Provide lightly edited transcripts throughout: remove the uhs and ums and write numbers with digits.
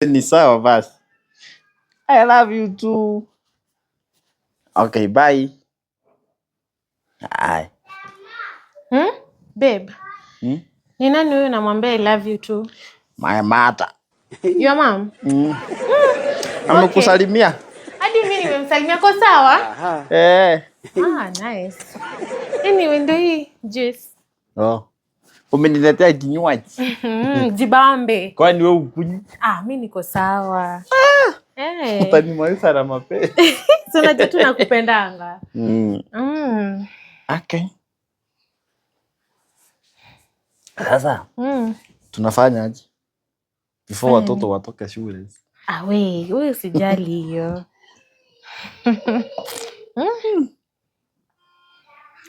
Ni sawa basi. I love you too. Okay, bye. Hai. Hmm? Babe. Hmm? Ni nani huyu namwambia I love you too? My mother. Your mom? Mm. Amekusalimia? Hadi mimi nimemsalimia kwa sawa? Eh. Ah, nice. Anyway, ndio hii juice. Oh. Umeniletea kinywaji. Jibambe. Kwani wewe ukunywi? Ah, mimi niko sawa. Eh. Utanimaliza na mapenzi. Si unajua tu nakupendanga. Mm. Mm. Okay. Sasa tunafanya aje? Before watoto watoke shule. Ah, we, wewe usijali hiyo.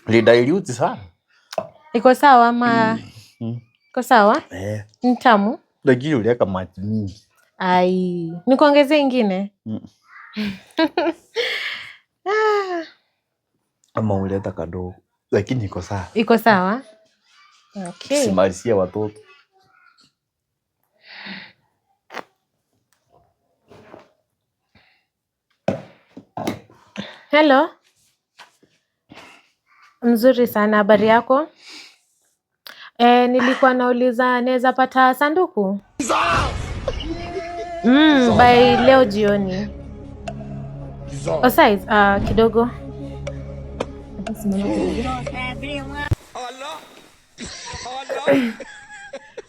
Lidilute sana. Iko sawa ama iko sawa? Eh. Ni tamu? Lakini uliweka maji mingi. Ai, nikuongezee ingine? Mm. Ah, Ama uleta kadogo. Lakini iko sawa. iko sawa? Okay. Simalizie watoto. Hello. Mzuri sana, habari yako? Nilikuwa nauliza naweza pata sanduku? By leo jioni. Oh, size, kidogo.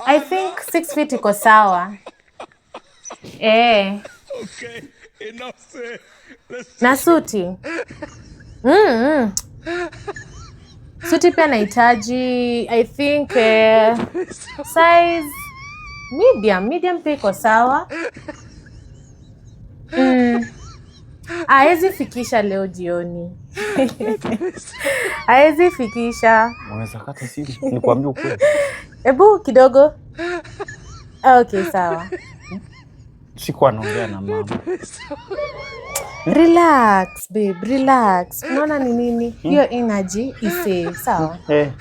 I think 6 feet iko sawa. Eh. Na suti. Suti pia nahitaji, I think size medium, medium pia iko sawa. Haezi fikisha leo jioni. Haezi fikisha. Unaweza kata simu nikwambie ukweli. Ebu kidogo. Okay, sawa. Sikuwa naongea na mama. Relax babe, relax. Unaona ni nini? Hiyo energy isave, sawa? Eh.